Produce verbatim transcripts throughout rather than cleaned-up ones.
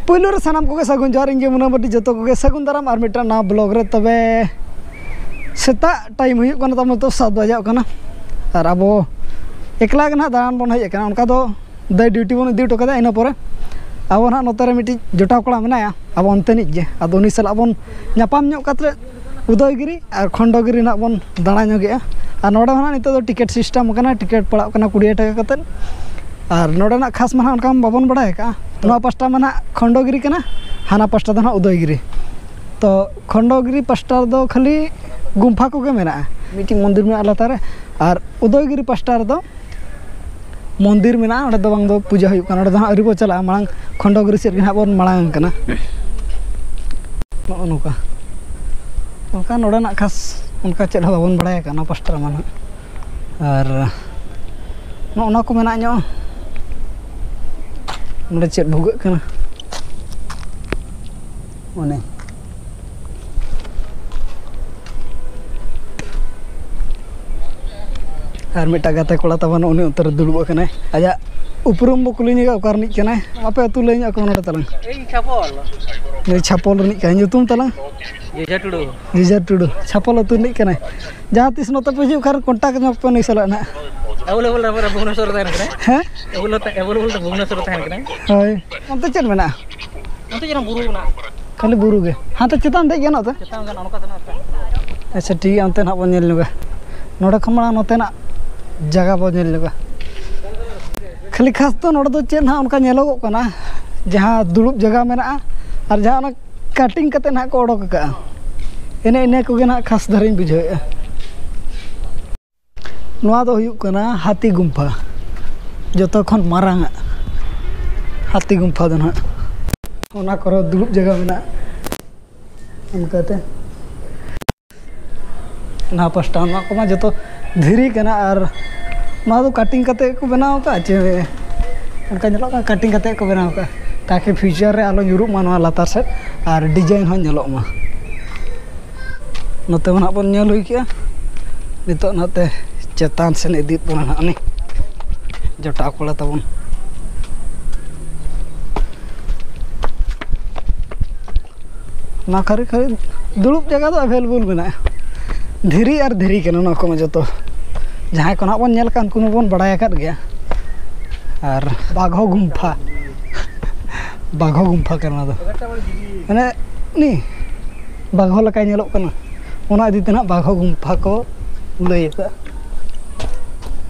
ᱯᱳᱭᱞᱳ ᱨᱮ ᱥᱟᱱᱟᱢ ᱠᱚᱜᱮ ᱥᱟᱹᱜᱩᱱ ᱡᱚᱦᱟᱨ, ᱤᱧ ᱜᱮ ᱢᱩᱱᱟ ᱢᱟᱨᱰᱤ, ᱡᱚᱛᱚ ᱠᱚᱜᱮ ᱥᱟᱹᱜᱩᱱ ᱫᱟᱨᱟᱢ ᱟᱨ ᱢᱤᱫᱴᱟᱝ ᱱᱟᱣᱟ ᱵᱞᱚᱜ ᱨᱮ᱾ ᱛᱚᱵᱮ ᱥᱮᱛᱟᱜ ᱴᱟᱭᱤᱢ ᱦᱩᱭᱩᱜ ᱠᱟᱱᱟ, ᱛᱟᱵᱚᱱ ᱱᱤᱛᱚᱜ ᱥᱟᱛ ᱵᱟᱡᱟᱜ ᱠᱟᱱᱟ, ᱟᱨ ᱟᱵᱚ ᱮᱠᱞᱟ ᱜᱮ ᱱᱟᱦᱟᱜ ᱫᱟᱬᱟᱱ ᱵᱚᱱ ᱦᱮᱡ ᱟᱠᱟᱱᱟ᱾ ᱚᱱᱠᱟ ᱫᱚ ᱫᱟᱹᱭ ᱰᱤᱭᱩᱴᱤ ᱵᱚᱱ ᱤᱫᱤ ᱦᱚᱴᱚ ᱠᱟᱫᱟ᱾ ᱤᱱᱟᱹ ᱯᱚᱨᱮ ᱟᱵᱚ ᱱᱟᱦᱟᱜ ᱱᱚᱛᱮ ᱨᱮ ᱢᱤᱫᱴᱤᱡ ᱡᱚᱴᱟᱣ ᱠᱚᱲᱟ ᱢᱮᱱᱟᱭᱟ, ᱟᱵᱚ ᱚᱱᱛᱮᱱᱤᱡ ᱜᱮ, ᱟᱫᱚ ᱩᱱᱤ ᱥᱟᱞᱟᱜ ᱵᱚᱱ ᱧᱟᱯᱟᱢ ᱧᱚᱜ ᱠᱟᱛᱮ ᱩᱫᱚᱭᱜᱤᱨᱤ ᱟᱨ ᱠᱷᱚᱱᱰᱚᱜᱤᱨᱤ ᱱᱟᱦᱟᱜ ᱵᱚᱱ ᱫᱟᱬᱟ ᱧᱚᱜᱮᱜᱼᱟ᱾ ᱟᱨ ᱱᱚᱰᱮ ᱦᱚᱸ ᱱᱟᱦᱟᱜ ᱱᱤᱛᱚᱜ ᱫᱚ ᱴᱤᱠᱤᱴ ᱥᱤᱥᱴᱮᱢ ᱠᱟᱱᱟ, ᱴᱤᱠᱤᱴ ᱯᱟᱲᱟᱜ ᱠᱟᱱᱟ ᱠᱩᱲᱤ ᱴᱟᱠᱟ ᱠᱟᱛᱮᱫ᱾ ᱟᱨ ᱱᱚᱰᱮᱱᱟᱜ ᱠᱷᱟᱥ ᱢᱟ ᱱᱟᱦᱟᱜ ᱚᱱᱠᱟ ᱢᱟ ᱵᱟᱵᱚᱱ ᱵᱟᱲᱟᱭ ᱟᱠᱟᱫᱼᱟ᱾ ᱱᱚᱣᱟ ᱯᱟᱥᱴᱟ ᱢᱟ ᱱᱟᱦᱟᱜ ᱠᱷᱚᱱᱰᱚᱜᱤᱨᱤ ᱠᱟᱱᱟ, ᱦᱟᱱᱟ ᱯᱟᱥᱴᱟ ᱫᱚ ᱱᱟᱦᱟᱜ ᱩᱫᱚᱭᱜᱤᱨᱤ᱾ ᱛᱚ ᱠᱷᱚᱱᱰᱚᱜᱤᱨᱤ ᱯᱟᱥᱴᱟ ᱨᱮᱫᱚ ᱠᱷᱟᱹᱞᱤ ᱜᱩᱢᱯᱷᱟ ᱠᱚᱜᱮ ᱢᱮᱱᱟᱜᱼᱟ, ᱢᱤᱫᱴᱤᱡ ᱢᱚᱱᱫᱤᱨ ᱢᱮᱱᱟᱜᱼᱟ ᱞᱟᱛᱟᱨ ᱨᱮ, ᱟᱨ ᱩᱫᱚᱭᱜᱤᱨᱤ ᱯᱟᱥᱴᱟ ᱨᱮᱫᱚ ᱢᱚᱱᱫᱤᱨ ᱢᱮᱱᱟᱜᱼᱟ, ᱚᱸᱰᱮ ᱫᱚ ᱵᱟᱝ ᱫᱚ ᱯᱩᱡᱟᱹ ᱦᱩᱭᱩᱜ ᱠᱟᱱᱟ᱾ ᱚᱸᱰᱮ ᱫᱚ ᱦᱟᱸᱜ ᱟᱹᱣᱨᱤ ᱵᱚ ᱪᱟᱞᱟᱜᱼᱟ, ᱢᱟᱲᱟᱝ ᱠᱷᱚᱱᱰᱚᱜᱤᱨᱤ ᱥᱮᱫ ᱜᱮ ᱦᱟᱸᱜ ᱵᱚᱱ ᱢᱟᱲᱟᱝ ᱠᱟᱱᱟ᱾ ᱱᱚᱜᱼᱚ ᱱᱚᱝᱠᱟ, ᱱᱚᱝᱠᱟ ᱱᱚᱰᱮᱱᱟᱜ ᱠᱷᱟᱥ ᱚᱱᱠᱟ ᱪᱮᱫ ᱦᱚᱸ ᱵᱟᱵᱚᱱ ᱵᱟᱲᱟᱭ ᱟᱠᱟᱫ ᱱᱚᱣᱟ ᱯᱟᱥᱴᱟ ᱨᱮᱢᱟ ᱱᱟᱦᱟᱜ᱾ ᱟᱨ ᱱᱚᱜᱼᱚ ᱱᱚᱣᱟ ᱠᱚ ᱢᱮᱱᱟᱜ ᱧᱚᱜ, ᱱᱚᱰᱮ ᱪᱮᱫ ᱵᱷᱩᱜᱟᱹᱜ ᱠᱟᱱᱟ? ᱚᱱᱮ ᱟᱨ ᱢᱤᱫᱴᱟᱝ ᱜᱟᱛᱮ ᱠᱚᱲᱟ ᱛᱟᱵᱚᱱ ᱩᱱᱤ ᱚᱱᱛᱮ ᱨᱮ ᱫᱩᱲᱩᱵ ᱟᱠᱟᱱᱟᱭ᱾ ᱟᱡᱟᱜ ᱩᱯᱨᱩᱢ ᱵᱚ ᱠᱩᱞᱤ ᱧᱚᱜᱟ, ᱚᱠᱟ ᱨᱤᱱᱤᱡ ᱠᱟᱱᱟᱭ? ᱟᱯᱮ ᱟᱹᱛᱩ ᱞᱟᱹᱭ ᱧᱚᱜ ᱟᱠᱚ ᱱᱚᱰᱮ ᱛᱟᱞᱟᱝ᱾ ᱤᱧ ᱪᱷᱟᱯᱚᱞ᱾ ᱱᱩᱭ ᱪᱷᱟᱯᱚᱞ ᱨᱤᱱᱤᱡ ᱠᱟᱱᱟᱭ᱾ ᱧᱩᱛᱩᱢ ᱛᱟᱞᱟᱝ? ᱡᱮᱡᱟ ᱴᱩᱰᱩ᱾ ᱡᱮᱡᱟ ᱴᱩᱰᱩ, ᱪᱷᱟᱯᱚᱞ ᱟᱹᱛᱩ ᱨᱤᱱᱤᱡ ᱠᱟᱱᱟᱭ᱾ ᱡᱟᱦᱟᱸ ᱛᱤᱥ ᱱᱚᱛᱮ ᱯᱮ ᱦᱤᱡᱩᱜ ᱠᱷᱟᱱ ᱠᱚᱱᱴᱟᱠᱴ ᱧᱚᱜ ᱯᱮ ᱱᱩᱭ ᱥᱟᱞᱟᱜ ᱱᱟᱦᱟᱜ᱾ ᱮᱵᱮᱞᱮᱵᱮᱞ ᱨᱮ ᱵᱷᱩᱵᱽᱱᱮᱥᱚᱨ ᱨᱮ ᱛᱟᱦᱮᱱ ᱠᱟᱱᱟᱭ᱾ ᱦᱮᱸ? ᱮᱵᱮᱞᱮᱵᱮᱞ ᱛᱮ, ᱮᱵᱮᱞᱮᱵᱮᱞ ᱛᱮ ᱵᱷᱩᱵᱽᱱᱮᱥᱚᱨ ᱨᱮ ᱛᱟᱦᱮᱱ ᱠᱟᱱᱟᱭ᱾ ᱦᱳᱭ᱾ ᱚᱱᱛᱮ ᱪᱮᱫ ᱢᱮᱱᱟᱜᱼᱟ? ᱚᱱᱛᱮ ᱡᱮᱱᱚ ᱵᱩᱨᱩ ᱢᱮᱱᱟᱜᱼᱟ᱾ ᱠᱷᱟᱹᱞᱤ ᱵᱩᱨᱩ ᱜᱮ᱾ ᱦᱟᱱᱛᱮ ᱪᱮᱛᱟᱱ ᱫᱮᱡ ᱜᱟᱱᱚᱜ ᱛᱮ? ᱪᱮᱛᱟᱱ ᱜᱟᱱᱚᱜᱼᱟ, ᱱᱚᱝᱠᱟ ᱛᱮ ᱱᱟᱜ ᱯᱮ᱾ ᱟᱪᱪᱷᱟ, ᱴᱷᱤᱠ ᱜᱮᱭᱟ, ᱚᱱᱛᱮ ᱱᱟᱜ ᱵᱚᱱ ᱧᱮᱞ ᱧᱚᱜᱟ᱾ ᱱᱚᱰᱮ ᱠᱷᱚᱱ ᱢᱟᱲᱟᱝ ᱱᱚᱛᱮᱱᱟᱜ ᱡᱟᱭᱜᱟ ᱵᱚᱱ ᱧᱮᱞ ᱧᱚᱜᱟ᱾ ᱠᱷᱟᱹᱞᱤ ᱠᱷᱟᱥ ᱫᱚ ᱱᱚᱰᱮ ᱫᱚ ᱪᱮᱫ ᱱᱟᱜ ᱚᱱᱠᱟ ᱧᱮᱞᱚᱜᱚᱜ ᱠᱟᱱᱟ, ᱡᱟᱦᱟᱸ ᱫᱩᱲᱩᱵ ᱡᱟᱭᱜᱟ ᱢᱮᱱᱟᱜᱼᱟ ᱟᱨ ᱡᱟᱦᱟᱸ ᱚᱱᱟ ᱠᱟᱴᱤᱝ ᱠᱟᱛᱮ ᱱᱟᱜ ᱠᱚ ᱚᱰᱚᱠ ᱟᱠᱟᱜᱼᱟ, ᱮᱱᱮ ᱤᱱᱟᱹ ᱠᱚᱜᱮ ᱱᱟᱜ ᱠᱷᱟᱥ ᱫᱷᱟᱨᱟᱧ ᱵᱩᱡᱷᱟᱹᱣᱮᱫᱼᱟ᱾ ᱱᱚᱣᱟ ᱫᱚ ᱦᱩᱭᱩᱜ ᱠᱟᱱᱟ ᱦᱟᱹᱛᱤ ᱜᱩᱢᱯᱷᱟ, ᱡᱚᱛᱚ ᱠᱷᱚᱱ ᱢᱟᱨᱟᱝ ᱟᱜ ᱦᱟᱹᱛᱤ ᱜᱩᱢᱯᱷᱟ ᱫᱚ ᱱᱟᱦᱟᱜ᱾ ᱚᱱᱟ ᱠᱚᱨᱮ ᱫᱩᱲᱩᱵ ᱡᱟᱭᱜᱟ ᱢᱮᱱᱟᱜᱼᱟ᱾ ᱚᱱᱠᱟᱛᱮ ᱱᱚᱣᱟ ᱯᱟᱥᱴᱟ, ᱱᱚᱣᱟ ᱠᱚᱢᱟ ᱡᱚᱛᱚ ᱫᱷᱤᱨᱤ ᱠᱟᱱᱟ, ᱟᱨ ᱱᱚᱣᱟ ᱫᱚ ᱠᱟᱴᱤᱝ ᱠᱟᱛᱮ ᱠᱚ ᱵᱮᱱᱟᱣ ᱟᱠᱟᱫᱼᱟ ᱪᱮ ᱚᱱᱠᱟ ᱧᱮᱞᱚᱜ ᱠᱟᱱᱟ, ᱠᱟᱴᱤᱝ ᱠᱟᱛᱮ ᱠᱚ ᱵᱮᱱᱟᱣ ᱟᱠᱟᱫᱼᱟ, ᱛᱟᱠᱤ ᱯᱷᱤᱭᱩᱪᱟᱨ ᱨᱮ ᱟᱞᱚ ᱧᱩᱨᱩᱜ ᱢᱟ ᱱᱚᱣᱟ ᱞᱟᱛᱟᱨ ᱥᱮᱫ ᱟᱨ ᱰᱤᱡᱟᱭᱤᱱ ᱦᱚᱸ ᱧᱮᱞᱚᱜ ᱢᱟ᱾ ᱱᱚᱛᱮ ᱢᱟ ᱱᱟᱦᱟᱜ ᱵᱚᱱ ᱧᱮᱞ ᱦᱩᱭ ᱠᱮᱜᱼᱟ᱾ ᱱᱤᱛᱚᱜ ᱱᱟᱛᱮ ᱪᱮᱛᱟᱱ ᱥᱮᱱ ᱤᱫᱤᱭᱮᱫ ᱵᱚᱱᱟ ᱱᱟᱦᱟᱜ ᱩᱱᱤ ᱡᱚᱴᱟᱣ ᱠᱚᱲᱟ ᱛᱟᱵᱚᱱ᱾ ᱚᱱᱟ ᱠᱷᱟᱹᱨᱤ ᱠᱷᱟᱹᱨᱤ ᱫᱩᱲᱩᱵ ᱡᱟᱭᱜᱟ ᱫᱚ ᱮᱵᱮᱞᱮᱵᱮᱞ ᱢᱮᱱᱟᱜᱼᱟ᱾ ᱫᱷᱤᱨᱤ ᱟᱨ ᱫᱷᱤᱨᱤ ᱠᱟᱱᱟ ᱱᱚᱣᱟ ᱠᱚᱢᱟ ᱡᱚᱛᱚ᱾ ᱡᱟᱦᱟᱸᱭ ᱠᱚ ᱱᱟᱦᱟᱜ ᱵᱚᱱ ᱧᱮᱞ ᱠᱟᱜ, ᱩᱱᱠᱩ ᱢᱟᱵᱚᱱ ᱵᱟᱲᱟᱭ ᱟᱠᱟᱫ ᱜᱮᱭᱟ᱾ ᱟᱨ ᱵᱟᱜᱷᱚ ᱜᱩᱢᱯᱷᱟ, ᱵᱟᱜᱷᱚ ᱜᱩᱢᱯᱷᱟ ᱠᱟᱱᱟ ᱚᱱᱟ ᱫᱚ᱾ ᱢᱟᱱᱮ ᱩᱱᱤ ᱵᱟᱜᱷᱚ ᱞᱮᱠᱟᱭ ᱧᱮᱞᱚᱜ ᱠᱟᱱᱟ, ᱚᱱᱟ ᱤᱫᱤ ᱛᱮ ᱱᱟᱦᱟᱜ ᱵᱟᱜᱷᱚ ᱜᱩᱢᱯᱷᱟ ᱠᱚ ᱞᱟᱹᱭ ᱟᱠᱟᱫᱼᱟ᱾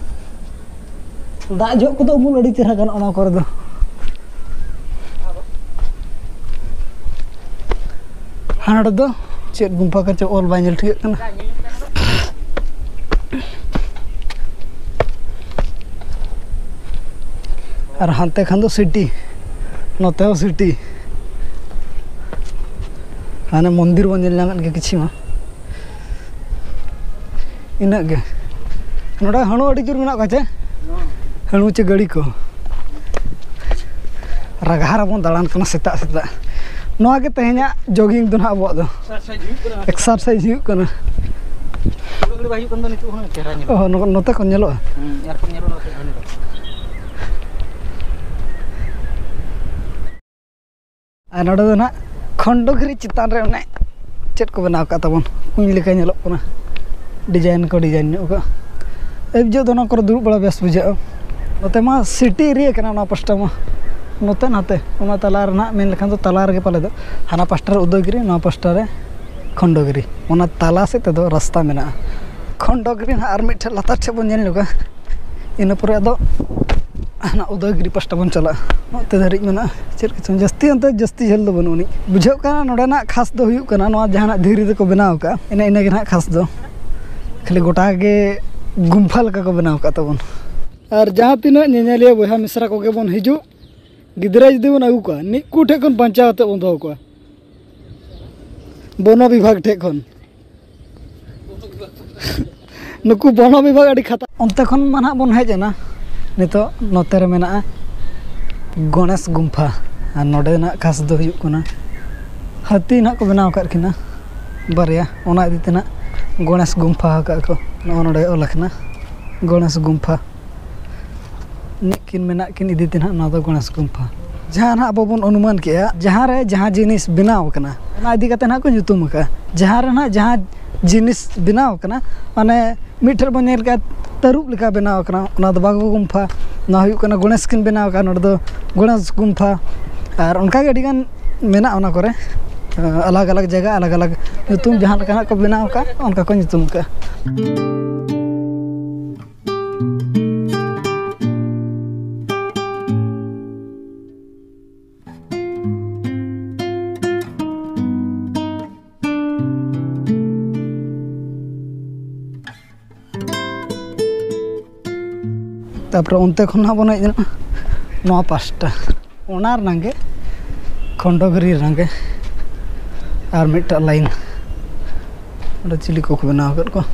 ᱫᱟᱜ ᱡᱚᱜ ᱠᱚᱫᱚ ᱩᱢᱩᱞ ᱟᱹᱰᱤ ᱪᱮᱦᱨᱟ ᱜᱟᱱᱚᱜᱼᱟ ᱱᱚᱣᱟ ᱠᱚᱨᱮ ᱫᱚ᱾ ᱦᱟᱸᱰᱮ ᱫᱚ ᱪᱮᱫ ᱜᱩᱢᱯᱷᱟ ᱠᱟᱱ ᱪᱚ, ᱚᱞ ᱵᱟᱭ ᱧᱮᱞ ᱴᱷᱤᱠᱟᱹᱜ ᱠᱟᱱᱟ᱾ ᱟᱨ ᱦᱟᱱᱛᱮ ᱠᱷᱟᱱ ᱫᱚ ᱥᱤᱴᱤ, ᱱᱚᱛᱮ ᱦᱚᱸ ᱥᱤᱴᱤ᱾ ᱦᱟᱱᱮ ᱢᱚᱱᱫᱤᱨ ᱵᱚᱱ ᱧᱮᱞ ᱧᱟᱢᱮᱫ ᱜᱮ ᱠᱤᱪᱷᱩ ᱢᱟ᱾ ᱤᱱᱟᱹᱜ ᱜᱮ᱾ ᱱᱚᱰᱮ ᱦᱟᱹᱬᱩ ᱟᱹᱰᱤ ᱡᱳᱨ ᱢᱮᱱᱟᱜ ᱠᱚᱣᱟ ᱪᱮ? ᱦᱟᱹᱬᱩ ᱪᱮ ᱜᱟᱹᱲᱤ ᱠᱚ᱾ ᱨᱟᱜᱷᱟ ᱨᱮᱵᱚᱱ ᱫᱟᱬᱟᱱ ᱠᱟᱱᱟ ᱥᱮᱛᱟᱜ ᱥᱮᱛᱟᱜ᱾ ᱱᱚᱣᱟ ᱜᱮ ᱛᱮᱦᱮᱧᱟᱜ ᱡᱳᱜᱤᱝ ᱫᱚ ᱱᱟᱦᱟᱜ ᱟᱵᱚᱣᱟᱜ ᱫᱚ᱾ ᱮᱠᱥᱟᱨᱥᱟᱭᱤᱡᱽ ᱦᱩᱭᱩᱜ ᱠᱟᱱᱟ᱾ ᱮᱠᱥᱟᱨᱥᱟᱭᱤᱡᱽ ᱦᱩᱭᱩᱜ ᱠᱟᱱᱟ᱾ ᱦᱩᱲᱩ ᱜᱟᱹᱰᱤ ᱵᱟᱭ ᱦᱤᱡᱩᱜ ᱠᱟᱱ ᱫᱚ ᱱᱤᱛᱚᱜ ᱦᱚᱸ ᱪᱮᱦᱨᱟ ᱧᱮᱞᱚᱜᱼᱟ᱾ ᱚ, ᱱᱚ-, ᱱᱚᱛᱮ ᱠᱷᱚᱱ ᱧᱮᱞᱚᱜᱼᱟ? ᱦᱩᱸ, ᱮᱭᱟᱨᱯᱳᱨᱴ ᱧᱮᱞᱚᱜᱼᱟ ᱱᱚᱛᱮ ᱠᱷᱚᱱ ᱧᱮᱞᱚᱜᱼᱟ᱾ ᱟᱨ ᱱᱚᱰᱮ ᱫᱚ ᱱᱟᱦᱟᱜ ᱠᱷᱚᱱᱰᱚᱜᱤᱨᱤ ᱪᱮᱛᱟᱱ ᱨᱮ ᱚᱱᱮ ᱪᱮᱫ ᱠᱚ ᱵᱮᱱᱟᱣ ᱠᱟᱜ ᱛᱟᱵᱚᱱ, ᱠᱩᱸᱧ ᱞᱮᱠᱟ ᱧᱮᱞᱚᱜ ᱠᱟᱱᱟ, ᱰᱤᱡᱟᱭᱤᱱ ᱠᱚ ᱰᱤᱡᱟᱭᱤᱱ ᱧᱚᱜ ᱠᱟᱜᱼᱟ᱾ ᱟᱹᱭᱩᱵ ᱡᱚᱦᱚᱜ ᱫᱚ ᱚᱱᱟ ᱠᱚᱨᱮ ᱫᱩᱲᱩᱵ ᱵᱟᱲᱟ ᱵᱮᱥ ᱵᱩᱡᱷᱟᱹᱜᱼᱟ᱾ ᱱᱚᱛᱮ ᱢᱟ ᱥᱤᱴᱤ ᱮᱨᱤᱭᱟ ᱠᱟᱱᱟ ᱚᱱᱟ ᱯᱟᱥᱴᱟ ᱢᱟ, ᱱᱚᱛᱮ ᱱᱟᱛᱮ ᱚᱱᱟ ᱛᱟᱞᱟ ᱨᱮ ᱱᱟᱦᱟᱜ ᱢᱮᱱ ᱞᱮᱠᱷᱟᱱ ᱫᱚ ᱛᱟᱞᱟ ᱨᱮᱜᱮ ᱯᱟᱞᱮ ᱫᱚ, ᱦᱟᱱᱟ ᱯᱟᱥᱴᱟ ᱨᱮ ᱩᱫᱚᱭᱜᱤᱨᱤ, ᱱᱚᱣᱟ ᱯᱟᱥᱴᱟ ᱨᱮ ᱠᱷᱚᱱᱰᱚᱜᱤᱨᱤ, ᱚᱱᱟ ᱛᱟᱞᱟ ᱥᱮᱫ ᱛᱮᱫᱚ ᱨᱟᱥᱛᱟ ᱢᱮᱱᱟᱜᱼᱟ᱾ ᱠᱷᱚᱱᱰᱚᱜᱤᱨᱤ ᱱᱟᱦᱟᱜ ᱟᱨ ᱢᱤᱫᱴᱷᱮᱱ ᱞᱟᱛᱟᱨ ᱴᱷᱮᱱ ᱵᱚᱱ ᱧᱮᱞ ᱧᱚᱜᱟ, ᱤᱱᱟᱹ ᱯᱚᱨᱮ ᱟᱫᱚ ᱦᱟᱱᱟ ᱩᱫᱚᱭᱜᱤᱨᱤ ᱯᱟᱥᱴᱟ ᱵᱚᱱ ᱪᱟᱞᱟᱜᱼᱟ᱾ ᱱᱚᱛᱮ ᱫᱷᱟᱹᱨᱤᱡ ᱢᱮᱱᱟᱜᱼᱟ᱾ ᱪᱮᱫ ᱠᱚᱪᱚᱝ ᱡᱟᱹᱥᱛᱤ, ᱚᱱᱛᱮ ᱡᱟᱹᱥᱛᱤ ᱡᱷᱟᱹᱞ ᱫᱚ ᱵᱟᱹᱱᱩᱜ ᱟᱹᱱᱤᱡ᱾ ᱵᱩᱡᱷᱟᱹᱜ ᱠᱟᱱᱟ ᱱᱚᱰᱮᱱᱟᱜ ᱠᱷᱟᱥ ᱫᱚ ᱦᱩᱭᱩᱜ ᱠᱟᱱᱟ ᱱᱚᱣᱟ ᱡᱟᱦᱟᱱᱟᱜ ᱫᱷᱤᱨᱤ ᱛᱮᱠᱚ ᱵᱮᱱᱟᱣ ᱟᱠᱟᱫᱼᱟ, ᱤᱱᱟᱹ, ᱤᱱᱟᱹ ᱜᱮ ᱱᱟᱦᱟᱜ ᱠᱷᱟᱥ ᱫᱚ᱾ ᱠᱷᱟᱹᱞᱤ ᱜᱚᱴᱟ ᱜᱮ ᱜᱩᱢᱯᱷᱟ ᱞᱮᱠᱟ ᱠᱚ ᱵᱮᱱᱟᱣ ᱟᱠᱟᱫ ᱛᱟᱵᱚᱱ᱾ ᱟᱨ ᱡᱟᱦᱟᱸ ᱛᱤᱱᱟᱹᱜ ᱧᱮᱧᱮᱞᱤᱭᱟᱹ ᱵᱚᱭᱦᱟ ᱢᱤᱥᱨᱟ ᱠᱚᱜᱮ ᱵᱚᱱ ᱦᱤᱡᱩᱜ, ᱜᱤᱫᱽᱨᱟᱹ ᱡᱩᱫᱤ ᱵᱚᱱ ᱟᱹᱜᱩ ᱠᱚᱣᱟ, ᱱᱤᱠᱩ ᱴᱷᱮᱱ ᱠᱷᱚᱱ ᱵᱟᱧᱪᱟᱣ ᱠᱟᱛᱮ ᱵᱚᱱ ᱫᱚᱦᱚ ᱠᱚᱣᱟ᱾ ᱵᱚᱱᱚ ᱵᱤᱵᱷᱟᱜᱽ ᱴᱷᱮᱱ ᱠᱷᱚᱱ᱾ ᱱᱩᱠᱩ ᱵᱚᱱᱚ ᱵᱤᱵᱷᱟᱜᱽ ᱟᱹᱰᱤ ᱠᱷᱟᱛᱟ᱾ ᱚᱱᱛᱮ ᱠᱷᱚᱱ ᱢᱟ ᱱᱟᱦᱟᱜ ᱵᱚᱱ ᱦᱮᱡ ᱮᱱᱟ, ᱱᱤᱛᱚᱜ ᱱᱚᱛᱮ ᱨᱮ ᱢᱮᱱᱟᱜᱼᱟ ᱜᱚᱬᱮᱥ ᱜᱩᱢᱯᱷᱟ᱾ ᱟᱨ ᱱᱚᱰᱮᱱᱟᱜ ᱠᱷᱟᱥ ᱫᱚ ᱦᱩᱭᱩᱜ ᱠᱟᱱᱟ, ᱦᱟᱹᱛᱤ ᱱᱟᱦᱟᱜ ᱠᱚ ᱵᱮᱱᱟᱣ ᱟᱠᱟᱫ ᱠᱤᱱᱟ ᱵᱟᱨᱭᱟ, ᱚᱱᱟ ᱤᱫᱤ ᱛᱮ ᱱᱟᱦᱟᱜ ᱜᱚᱬᱮᱥ ᱜᱩᱢᱯᱷᱟ ᱟᱠᱟᱫ ᱠᱚ᱾ ᱱᱚᱜᱼᱚ ᱱᱚᱰᱮ ᱚᱞ ᱟᱠᱟᱱᱟ ᱜᱚᱬᱮᱥ ᱜᱩᱢᱯᱷᱟ᱾ ᱢᱤᱫ ᱠᱤᱱ ᱢᱮᱱᱟᱜ ᱠᱤᱱ ᱤᱫᱤ ᱛᱮ ᱱᱟᱦᱟᱜ ᱱᱚᱣᱟ ᱫᱚ ᱜᱚᱬᱮᱥ ᱜᱩᱢᱯᱷᱟ᱾ ᱡᱟᱦᱟᱸ ᱱᱟᱦᱟᱜ ᱟᱵᱚ ᱵᱚᱱ ᱚᱱᱩᱢᱟᱱ ᱠᱮᱜᱼᱟ, ᱡᱟᱦᱟᱸ ᱨᱮ ᱡᱟᱦᱟᱸ ᱡᱤᱱᱤᱥ ᱵᱮᱱᱟᱣ ᱟᱠᱟᱱᱟ, ᱚᱱᱟ ᱤᱫᱤ ᱠᱟᱛᱮ ᱱᱟᱦᱟᱜ ᱠᱚ ᱧᱩᱛᱩᱢ ᱟᱠᱟᱫᱼᱟ᱾ ᱡᱟᱦᱟᱸ ᱨᱮ ᱱᱟᱦᱟᱜ ᱡᱟᱦᱟᱸ ᱡᱤᱱᱤᱥ ᱵᱮᱱᱟᱣ ᱟᱠᱟᱱᱟ, ᱢᱟᱱᱮ ᱢᱤᱫ ᱴᱷᱮᱱ ᱵᱚᱱ ᱧᱮᱞ ᱠᱮᱜᱼᱟ, ᱛᱟᱹᱨᱩᱵ ᱞᱮᱠᱟ ᱵᱮᱱᱟᱣ ᱟᱠᱟᱱᱟ, ᱚᱱᱟ ᱫᱚ ᱵᱟᱜᱚ ᱜᱩᱢᱯᱷᱟ᱾ ᱚᱱᱟ ᱦᱩᱭᱩᱜ ᱠᱟᱱᱟ ᱜᱚᱬᱮᱥ ᱠᱤᱱ ᱵᱮᱱᱟᱣ ᱟᱠᱟᱫᱼᱟ, ᱱᱚᱰᱮ ᱫᱚ ᱜᱚᱬᱮᱥ ᱜᱩᱢᱯᱷᱟ᱾ ᱟᱨ ᱚᱱᱠᱟ ᱜᱮ ᱟᱹᱰᱤ ᱜᱟᱱ ᱢᱮᱱᱟᱜᱼᱟ ᱚᱱᱟ ᱠᱚᱨᱮ, ᱟᱞᱟᱜᱽ ᱟᱞᱟᱜᱽ ᱡᱟᱭᱜᱟ, ᱟᱞᱟᱜᱽ ᱟᱞᱟᱜᱽ ᱧᱩᱛᱩᱢ, ᱡᱟᱦᱟᱸ ᱞᱮᱠᱟ ᱱᱟᱦᱟᱜ ᱠᱚ ᱵᱮᱱᱟᱣ ᱟᱠᱟᱫᱼᱟ, ᱚᱱᱠᱟ ᱠᱚ ᱧᱩᱛᱩᱢ ᱟᱠᱟᱫᱼᱟ᱾ ᱛᱟᱨᱯᱚᱨᱮ ᱚᱱᱛᱮ ᱠᱷᱚᱱ ᱦᱟᱸᱜ ᱵᱚᱱ ᱦᱮᱡ ᱮᱱᱟ ᱱᱚᱣᱟ ᱯᱟᱥᱴᱟ, ᱚᱱᱟ ᱨᱮᱱᱟᱜ ᱜᱮ, ᱠᱷᱚᱱᱰᱚᱜᱤᱨᱤ ᱨᱮᱱᱟᱜ ᱜᱮ ᱟᱨ ᱢᱤᱫᱴᱟᱝ ᱞᱟᱭᱤᱱ᱾ ᱚᱸᱰᱮ ᱪᱤᱞᱤ ᱠᱚᱠᱚ ᱵᱮᱱᱟᱣ ᱟᱠᱟᱫ ᱠᱚᱣᱟ᱾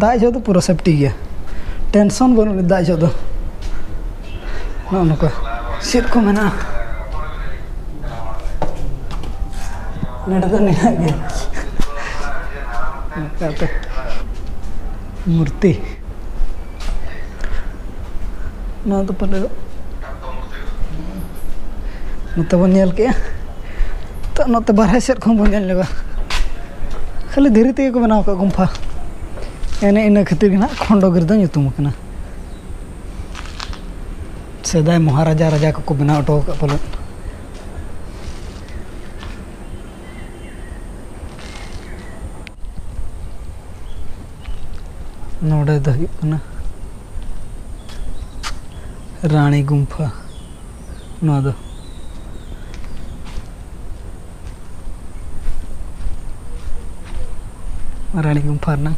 ᱫᱟᱜ ᱡᱚᱦᱚᱜ ᱫᱚ ᱯᱩᱨᱟᱹ ᱥᱮᱯᱴᱤ ᱜᱮᱭᱟ, ᱴᱮᱱᱥᱚᱱ ᱵᱟᱹᱱᱩᱜ ᱟᱹᱱᱤᱡ ᱫᱟᱜ ᱡᱚᱦᱚᱜ ᱫᱚ᱾ ᱱᱚᱜᱼᱚ ᱱᱚᱝᱠᱟ ᱪᱮᱫ ᱠᱚ ᱢᱮᱱᱟᱜᱼᱟ᱾ ᱱᱚᱰᱮ ᱫᱚ ᱱᱤᱱᱟᱹᱜ ᱜᱮ᱾ ᱱᱚᱝᱠᱟᱛᱮ ᱢᱩᱨᱛᱤ᱾ ᱱᱚᱣᱟ ᱫᱚ ᱯᱟᱞᱮ ᱱᱚᱛᱮ ᱵᱚᱱ ᱧᱮᱞ ᱠᱮᱜᱼᱟ᱾ ᱛᱚ, ᱱᱚᱛᱮ ᱵᱟᱨᱦᱮ ᱥᱮᱫ ᱠᱷᱚᱱ ᱵᱚᱱ ᱧᱮᱞ ᱧᱚᱜᱟ᱾ ᱠᱷᱟᱹᱞᱤ ᱫᱷᱤᱨᱤ ᱛᱮᱜᱮ ᱠᱚ ᱵᱮᱱᱟᱣ ᱟᱠᱟᱫ ᱜᱩᱢᱯᱷᱟ᱾ ᱮᱱᱮ ᱤᱱᱟᱹ ᱠᱷᱟᱹᱛᱤᱨ ᱜᱮ ᱱᱟᱦᱟᱜ ᱠᱷᱚᱱᱰᱚᱜᱤᱨᱤ ᱫᱚ ᱧᱩᱛᱩᱢ ᱟᱠᱟᱱᱟ᱾ ᱥᱮᱫᱟᱭ ᱢᱚᱦᱟᱨᱟᱡᱟ ᱨᱟᱡᱟ ᱠᱚᱠᱚ ᱵᱮᱱᱟᱣ ᱦᱚᱴᱚ ᱟᱠᱟᱫ ᱯᱟᱞᱮᱫ᱾ ᱱᱚᱰᱮ ᱫᱚ ᱦᱩᱭᱩᱜ ᱠᱟᱱᱟ ᱨᱟᱱᱤ ᱜᱩᱢᱯᱷᱟ᱾ ᱱᱚᱣᱟ ᱫᱚ ᱨᱟᱱᱤ ᱜᱩᱢᱯᱷᱟ ᱨᱮᱱᱟᱜ,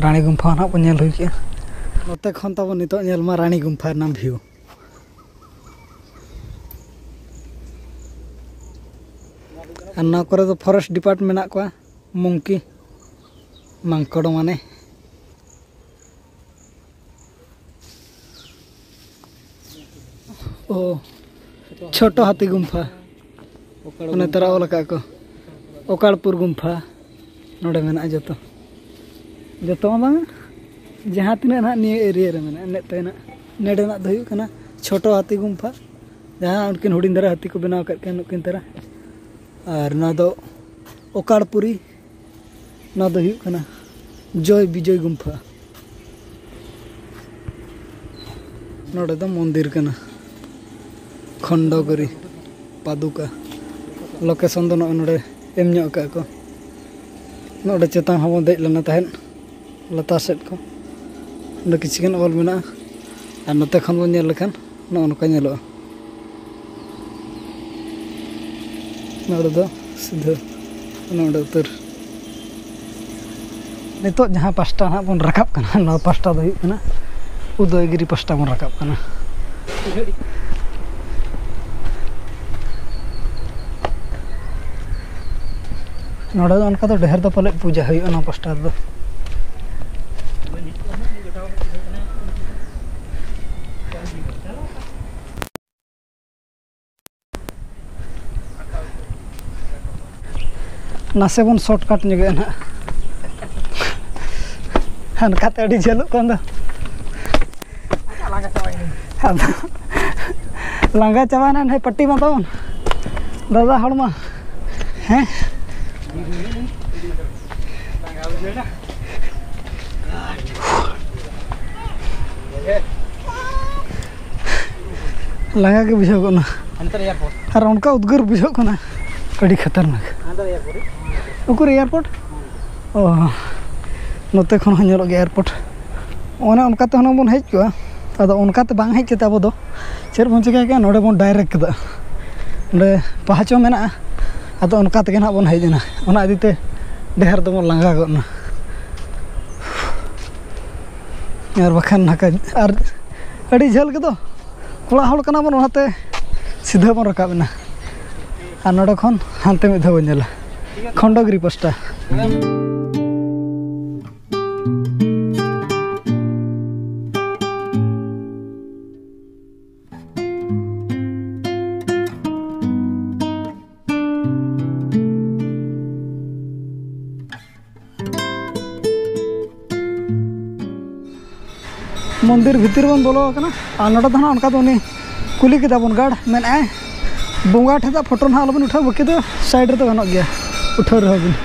ᱨᱟᱱᱤ ᱜᱩᱢᱯᱷᱟ ᱱᱟᱦᱟᱜ ᱵᱚᱱ ᱧᱮᱞ ᱦᱩᱭ ᱠᱮᱜᱼᱟ᱾ ᱱᱚᱛᱮ ᱠᱷᱚᱱ ᱛᱟᱵᱚᱱ ᱱᱤᱛᱚᱜ ᱧᱮᱞ ᱢᱟ ᱨᱟᱱᱤ ᱜᱩᱢᱯᱷᱟ ᱨᱮᱱᱟᱜ ᱵᱷᱤᱭᱩ᱾ ᱟᱨ ᱱᱚᱣᱟ ᱠᱚᱨᱮ ᱫᱚ ᱯᱷᱚᱨᱮᱥᱴ ᱰᱤᱯᱟᱨᱴᱢᱮᱱᱴ ᱢᱮᱱᱟᱜ ᱠᱚᱣᱟ, ᱢᱚᱝᱠᱤ, ᱢᱟᱝᱠᱚᱲ ᱢᱟᱱᱮ᱾ ᱚ, ᱪᱷᱳᱴᱳ ᱦᱟᱛᱤ ᱜᱩᱢᱯᱷᱟ᱾ ᱚᱱᱮ ᱛᱟᱨᱟ ᱚᱞ ᱟᱠᱟᱫ ᱠᱚ, ᱚᱠᱟᱲᱯᱩᱨ ᱜᱩᱢᱯᱷᱟ᱾ ᱱᱚᱰᱮ ᱢᱮᱱᱟᱜᱼᱟ ᱡᱚᱛᱚ, ᱡᱚᱛᱚ ᱢᱟ ᱵᱟᱝᱟ, ᱡᱟᱦᱟᱸ ᱛᱤᱱᱟᱹᱜ ᱱᱟᱦᱟᱜ ᱱᱤᱭᱟᱹ ᱮᱨᱤᱭᱟ ᱨᱮ ᱢᱮᱱᱟᱜᱼᱟ, ᱤᱱᱟᱹᱜ ᱛᱟᱭ ᱱᱟᱜ᱾ ᱱᱚᱰᱮᱱᱟᱜ ᱫᱚ ᱦᱩᱭᱩᱜ ᱠᱟᱱᱟ ᱪᱷᱳᱴᱳ ᱦᱟᱹᱛᱤ ᱜᱩᱢᱯᱷᱟ, ᱡᱟᱦᱟᱸ ᱩᱱᱠᱤᱱ ᱦᱩᱰᱤᱧ ᱫᱷᱟᱨᱟ ᱦᱟᱹᱛᱤ ᱠᱚ ᱵᱮᱱᱟᱣ ᱟᱠᱟᱫ ᱠᱤᱱᱟ ᱱᱩᱠᱤᱱ ᱛᱟᱨᱟ᱾ ᱟᱨ ᱱᱚᱣᱟ ᱫᱚ ᱚᱠᱟᱲᱯᱩᱨᱤ, ᱱᱚᱣᱟ ᱫᱚ ᱦᱩᱭᱩᱜ ᱠᱟᱱᱟ ᱡᱚᱭ ᱵᱤᱡᱚᱭ ᱜᱩᱢᱯᱷᱟ᱾ ᱱᱚᱰᱮ ᱫᱚ ᱢᱚᱱᱫᱤᱨ ᱠᱟᱱᱟ, ᱠᱷᱚᱱᱰᱚᱜᱤᱨᱤ ᱯᱟᱫᱩᱠᱟ᱾ ᱞᱳᱠᱮᱥᱚᱱ ᱫᱚ ᱱᱚᱜᱼᱚᱭ ᱱᱚᱰᱮ ᱮᱢ ᱧᱚᱜ ᱟᱠᱟᱫ ᱠᱚ᱾ ᱱᱚᱰᱮ ᱪᱮᱛᱟᱱ ᱦᱚᱸᱵᱚᱱ ᱫᱮᱡ ᱞᱮᱱᱟ ᱛᱟᱦᱮᱸᱫ, ᱞᱟᱛᱟᱨ ᱥᱮᱫ ᱠᱚ᱾ ᱚᱸᱰᱮ ᱠᱤᱪᱷᱩ ᱜᱟᱱ ᱚᱞ ᱢᱮᱱᱟᱜᱼᱟ᱾ ᱟᱨ ᱱᱚᱛᱮ ᱠᱷᱚᱱ ᱵᱚᱱ ᱧᱮᱞ ᱞᱮᱠᱷᱟᱱ ᱱᱚᱜᱼᱚ ᱱᱚᱝᱠᱟ ᱧᱮᱞᱚᱜᱼᱟ᱾ ᱱᱚᱰᱮ ᱫᱚ ᱥᱤᱫᱷᱟᱹ ᱱᱚᱰᱮ ᱩᱛᱟᱹᱨ᱾ ᱱᱤᱛᱚᱜ ᱡᱟᱦᱟᱸ ᱯᱟᱥᱴᱟ ᱱᱟᱦᱟᱜ ᱵᱚᱱ ᱨᱟᱠᱟᱵ ᱠᱟᱱᱟ, ᱱᱚᱣᱟ ᱯᱟᱥᱴᱟ ᱫᱚ ᱦᱩᱭᱩᱜ ᱠᱟᱱᱟ ᱩᱫᱚᱭᱜᱤᱨᱤ ᱯᱟᱥᱴᱟ ᱵᱚᱱ ᱨᱟᱠᱟᱵ ᱠᱟᱱᱟ᱾ ᱱᱚᱰᱮ ᱫᱚ ᱚᱱᱠᱟ ᱫᱚ ᱰᱷᱮᱨ ᱫᱚ ᱯᱟᱞᱮᱫ ᱯᱩᱡᱟᱹ ᱦᱩᱭᱩᱜᱼᱟ ᱱᱚᱣᱟ ᱯᱟᱥᱴᱟ ᱨᱮᱫᱚ᱾ ᱱᱟᱥᱮ ᱵᱚᱱ ᱥᱚᱨᱴᱠᱟᱴ ᱧᱚᱜᱮᱜᱼᱟ ᱱᱟᱦᱟᱜ᱾ ᱦᱟᱱᱠᱟᱛᱮ ᱟᱹᱰᱤ ᱡᱷᱟᱹᱞᱚᱜ ᱠᱟᱱ ᱫᱚ᱾ ᱟᱫᱚ ᱞᱟᱸᱜᱟ ᱪᱟᱵᱟᱭᱮᱱᱟ ᱱᱟᱦᱟᱜ, ᱯᱟᱹᱴᱤ ᱢᱟ ᱛᱟᱵᱚᱱ ᱫᱟᱫᱟ ᱦᱚᱲᱢᱟ᱾ ᱦᱮᱸ, ᱞᱟᱸᱜᱟ ᱜᱮ ᱵᱩᱡᱷᱟᱹᱣ ᱠᱟᱱᱟ᱾ ᱦᱟᱱᱛᱮ ᱨᱮ ᱮᱭᱟᱨᱯᱳᱨᱴ᱾ ᱟᱨ ᱚᱱᱠᱟ ᱩᱫᱽᱜᱟᱹᱨ ᱵᱩᱡᱷᱟᱹᱜ ᱠᱟᱱᱟ, ᱟᱹᱰᱤ ᱠᱷᱟᱛᱟᱨᱱᱟᱠ᱾ ᱦᱟᱱᱛᱮ ᱨᱮ ᱮᱭᱟᱨᱯᱳᱨᱴ᱾ ᱩᱠᱩᱨ ᱮᱭᱟᱨᱯᱳᱨᱴ? ᱚ, ᱱᱚᱛᱮ ᱠᱷᱚᱱ ᱦᱚᱸ ᱧᱮᱞᱚᱜ ᱜᱮᱭᱟ ᱮᱭᱟᱨᱯᱳᱨᱴ᱾ ᱚᱱᱮ ᱚᱱᱠᱟᱛᱮ ᱦᱩᱱᱟᱹᱝ ᱵᱚᱱ ᱦᱮᱡ ᱠᱚᱜᱼᱟ᱾ ᱟᱫᱚ ᱚᱱᱠᱟᱛᱮ ᱵᱟᱝ ᱦᱮᱡ ᱠᱟᱛᱮ ᱟᱵᱚ ᱫᱚ ᱪᱮᱫ ᱵᱚᱱ ᱪᱤᱠᱟᱹ ᱠᱮᱜᱼᱟ? ᱱᱚᱰᱮ ᱵᱚᱱ ᱰᱟᱭᱨᱮᱠᱴ ᱠᱮᱫᱟ᱾ ᱱᱚᱰᱮ ᱯᱟᱦᱟᱪᱚ ᱢᱮᱱᱟᱜᱼᱟ᱾ ᱟᱫᱚ ᱚᱱᱠᱟ ᱛᱮᱜᱮ ᱱᱟᱦᱟᱜ ᱵᱚᱱ ᱦᱮᱡ ᱮᱱᱟ᱾ ᱚᱱᱟ ᱤᱫᱤ ᱛᱮ ᱰᱷᱮᱨ ᱫᱚᱵᱚᱱ ᱞᱟᱸᱜᱟ ᱜᱚᱫ ᱮᱱᱟ᱾ ᱟᱨ ᱵᱟᱠᱷᱟᱱ ᱱᱟᱠᱟ ᱟᱨ ᱟᱹᱰᱤ ᱡᱷᱟᱹᱞ ᱜᱮᱫᱚ᱾ ᱠᱚᱲᱟ ᱦᱚᱲ ᱠᱟᱱᱟ ᱵᱚᱱ, ᱚᱱᱟᱛᱮ ᱥᱤᱫᱷᱟᱹ ᱵᱚᱱ ᱨᱟᱠᱟᱵ ᱮᱱᱟ᱾ ᱟᱨ ᱱᱚᱰᱮ ᱠᱷᱚᱱ ᱦᱟᱱᱛᱮ ᱢᱤᱫ ᱫᱷᱟᱣ ᱵᱚᱱ ᱧᱮᱞᱟ, ᱠᱷᱚᱱᱰᱚᱜᱤᱨᱤ ᱯᱟᱥᱴᱟ᱾ ᱢᱚᱱᱫᱤᱨ ᱵᱷᱤᱛᱤᱨ ᱵᱚᱱ ᱵᱚᱞᱚ ᱟᱠᱟᱱᱟ᱾ ᱟᱨ ᱱᱚᱰᱮ ᱫᱚ ᱱᱟᱦᱟᱜ ᱚᱱᱠᱟ ᱫᱚ ᱩᱱᱤ ᱠᱩᱞᱤ ᱠᱮᱫᱟ ᱵᱚᱱ, ᱜᱟᱨᱰ ᱢᱮᱱᱟᱜᱼᱟᱭ, ᱵᱚᱸᱜᱟ ᱴᱷᱮᱱ ᱫᱚ ᱯᱷᱳᱴᱳ ᱱᱟᱦᱟᱜ ᱟᱞᱚᱵᱤᱱ ᱩᱴᱷᱟᱹᱣᱟ, ᱵᱟᱹᱠᱤ ᱫᱚ ᱥᱟᱭᱤᱰ ᱨᱮᱫᱚ ᱜᱟᱱᱚᱜ ᱜᱮᱭᱟ ᱩᱴᱷᱟᱹᱣ ᱨᱮᱦᱚᱸ ᱵᱤᱱ᱾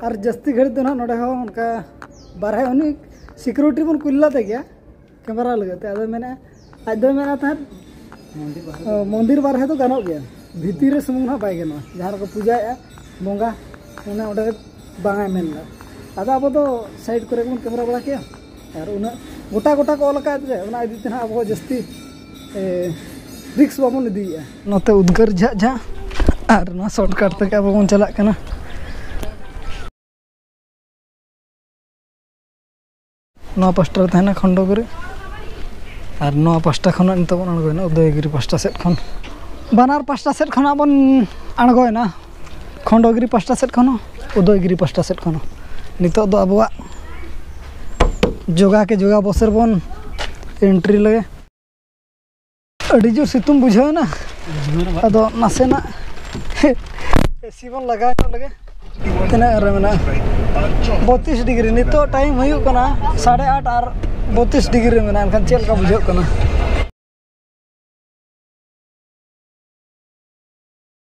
ᱟᱨ ᱡᱟᱹᱥᱛᱤ ᱜᱷᱟᱹᱲᱤᱡ ᱫᱚ ᱱᱟᱦᱟᱜ ᱱᱚᱰᱮ ᱦᱚᱸ ᱚᱱᱠᱟ ᱵᱟᱨᱦᱮ ᱩᱱᱤ ᱥᱤᱠᱩᱨᱤᱴᱤ ᱵᱚᱱ ᱠᱩᱞ ᱞᱮᱫᱮ ᱜᱮᱭᱟ ᱠᱮᱢᱮᱨᱟ ᱞᱟᱹᱜᱤᱫ ᱛᱮ᱾ ᱟᱫᱚ ᱢᱮᱱᱟ, ᱟᱡ ᱫᱚᱭ ᱢᱮᱱᱟ ᱛᱟᱦᱮᱸᱫ, ᱚ, ᱢᱚᱱᱫᱤᱨ ᱵᱟᱨᱦᱮ ᱫᱚ ᱜᱟᱱᱚᱜ ᱜᱮᱭᱟ, ᱵᱷᱤᱛᱤᱨ ᱨᱮ ᱥᱩᱢᱩᱝ ᱱᱟᱦᱟᱜ ᱵᱟᱭ ᱜᱟᱱᱚᱜᱼᱟ᱾ ᱡᱟᱦᱟᱸ ᱨᱮᱠᱚ ᱯᱩᱡᱟᱭᱮᱫᱼᱟ ᱵᱚᱸᱜᱟ, ᱚᱱᱮ ᱚᱸᱰᱮ ᱵᱟᱝᱟᱭ ᱢᱮᱱ ᱮᱫᱟ᱾ ᱟᱫᱚ ᱟᱵᱚ ᱫᱚ ᱥᱟᱭᱤᱰ ᱠᱚᱨᱮ ᱜᱮᱵᱚᱱ ᱠᱮᱢᱮᱨᱟ ᱵᱟᱲᱟ ᱠᱮᱭᱟ᱾ ᱟᱨ ᱩᱱᱟᱹᱜ ᱜᱚᱴᱟ ᱜᱚᱴᱟ ᱠᱚ ᱚᱞ ᱟᱠᱟᱫ ᱨᱮ, ᱚᱱᱟ ᱤᱫᱤ ᱛᱮ ᱱᱟᱦᱟᱜ ᱟᱵᱚ ᱡᱟᱹᱥᱛᱤ, ᱮ, ᱨᱤᱠᱥ ᱵᱟᱵᱚᱱ ᱤᱫᱤᱭᱮᱫᱼᱟ᱾ ᱱᱚᱛᱮ ᱩᱫᱽᱜᱟᱹᱨ ᱡᱷᱟᱜ ᱡᱷᱟᱜ, ᱟᱨ ᱱᱚᱣᱟ ᱥᱚᱨᱴᱠᱟᱴ ᱛᱮᱜᱮ ᱟᱵᱚ ᱵᱚᱱ ᱪᱟᱞᱟᱜ ᱠᱟᱱᱟ᱾ ᱱᱚᱣᱟ ᱯᱟᱥᱴᱟ ᱨᱮ ᱛᱟᱦᱮᱱᱟ ᱠᱷᱚᱱᱰᱚᱜᱤᱨᱤ, ᱟᱨ ᱱᱚᱣᱟ ᱯᱟᱥᱴᱟ ᱠᱷᱚᱱᱟᱜ ᱱᱤᱛᱚᱜ ᱵᱚᱱ ᱟᱬᱜᱚᱭᱮᱱᱟ ᱩᱫᱚᱭᱜᱤᱨᱤ ᱯᱟᱥᱴᱟ ᱥᱮᱫ ᱠᱷᱚᱱ᱾ ᱵᱟᱱᱟᱨ ᱯᱟᱥᱴᱟ ᱥᱮᱫ ᱠᱷᱚᱱᱟᱜ ᱵᱚᱱ ᱟᱬᱜᱚᱭᱮᱱᱟ, ᱠᱷᱚᱱᱰᱚᱜᱤᱨᱤ ᱯᱟᱥᱴᱟ ᱥᱮᱫ ᱠᱷᱚᱱ ᱦᱚᱸ, ᱩᱫᱚᱭᱜᱤᱨᱤ ᱯᱟᱥᱴᱟ ᱥᱮᱫ ᱠᱷᱚᱱ ᱦᱚᱸ᱾ ᱱᱤᱛᱚᱜ ᱫᱚ ᱟᱵᱚᱣᱟᱜ ᱡᱳᱜᱟ ᱠᱮ ᱡᱳᱜᱟ ᱵᱚᱥ ᱨᱮᱵᱚᱱ ᱮᱱᱴᱨᱤ ᱞᱮᱜᱮ᱾ ᱟᱹᱰᱤ ᱡᱳᱨ ᱥᱤᱛᱩᱝ ᱵᱩᱡᱷᱟᱹᱣ ᱮᱱᱟ, ᱟᱫᱚ ᱱᱟᱥᱮᱱᱟᱜ ᱮᱥᱤ ᱵᱚᱱ ᱞᱟᱜᱟᱣ ᱧᱚᱜ ᱞᱮᱜᱮ᱾ ᱛᱤᱱᱟᱹᱜ ᱨᱮ ᱢᱮᱱᱟᱜᱼᱟ? ᱵᱚᱛᱤᱥ ᱰᱤᱜᱽᱨᱤ᱾ ᱱᱤᱛᱚᱜ ᱴᱟᱭᱤᱢ ᱦᱩᱭᱩᱜ ᱠᱟᱱᱟ ᱥᱟᱲᱮ ᱟᱴ ᱟᱨ ᱵᱚᱛᱤᱥ ᱰᱤᱜᱽᱨᱤ ᱨᱮ ᱢᱮᱱᱟᱜᱼᱟ᱾ ᱮᱱᱠᱷᱟᱱ ᱪᱮᱫ ᱞᱮᱠᱟ ᱵᱩᱡᱷᱟᱹᱜ ᱠᱟᱱᱟ?